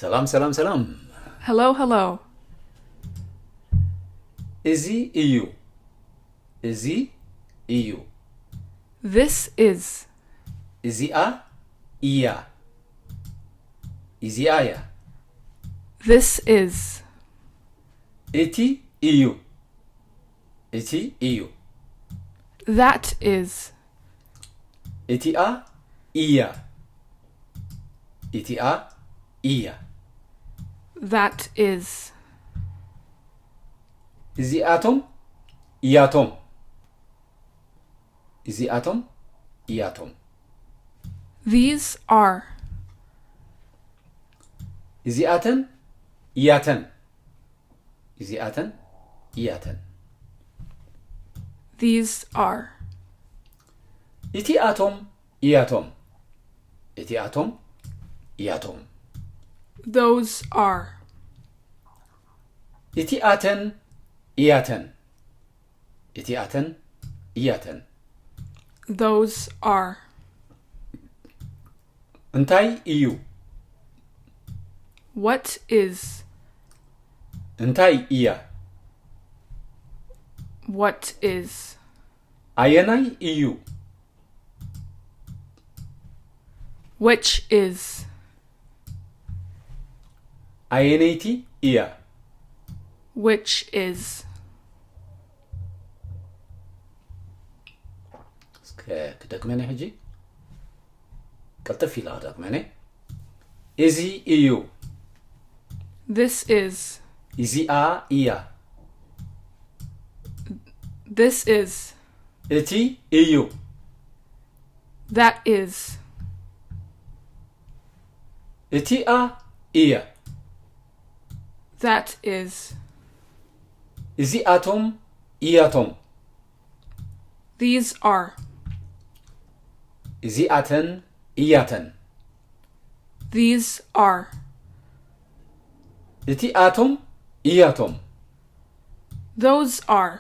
ሰላም ሰላም ሰላም። Hello, hello. እዚ እዩ። እዚ እዩ። This is. እዚኣ እያ። እዚኣ እያ። This is. እቲ እዩ። እቲ እዩ። That is. እቲኣ እያ። እቲኣ እያ። That is. እዚኣቶም እያቶም። እዚኣቶም እያቶም። These are. እዚኣተን እያተን። እዚኣተን እያተን። These are. እቲኣቶም እያቶም። እቲኣቶም እያቶም። Those are. እቲኣተን እያተን። እቲኣተን እያተን። Those are. እንታይ እዩ? What is? እንታይ እያ? What is? ኣየናይ እዩ? Which is? ኣየነይቲ እያ? Which is? እስከ ክደግመኒ ሕጂ። ቅልጥፍ ኢለ ክደግመኒ። እዚ እዩ። This is. እዚኣ እያ። This is. እቲ እዩ። That is. እቲኣ እያ። That is. እዚኣቶም እያቶም። These are. እዚኣተን እያተን። These are. እቲኣቶም እያቶም። Those are.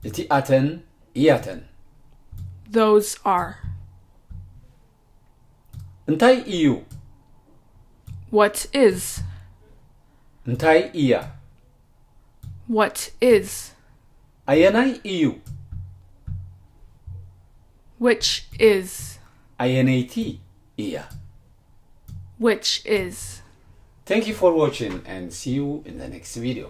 እቲኣተን እያተን። Those are. እንታይ እዩ? What is? እንታይ እያ? What is? ኣየናይ እዩ? Which is? ኣየነይቲ እያ? Which is? Thank you for watching and see you in the next video.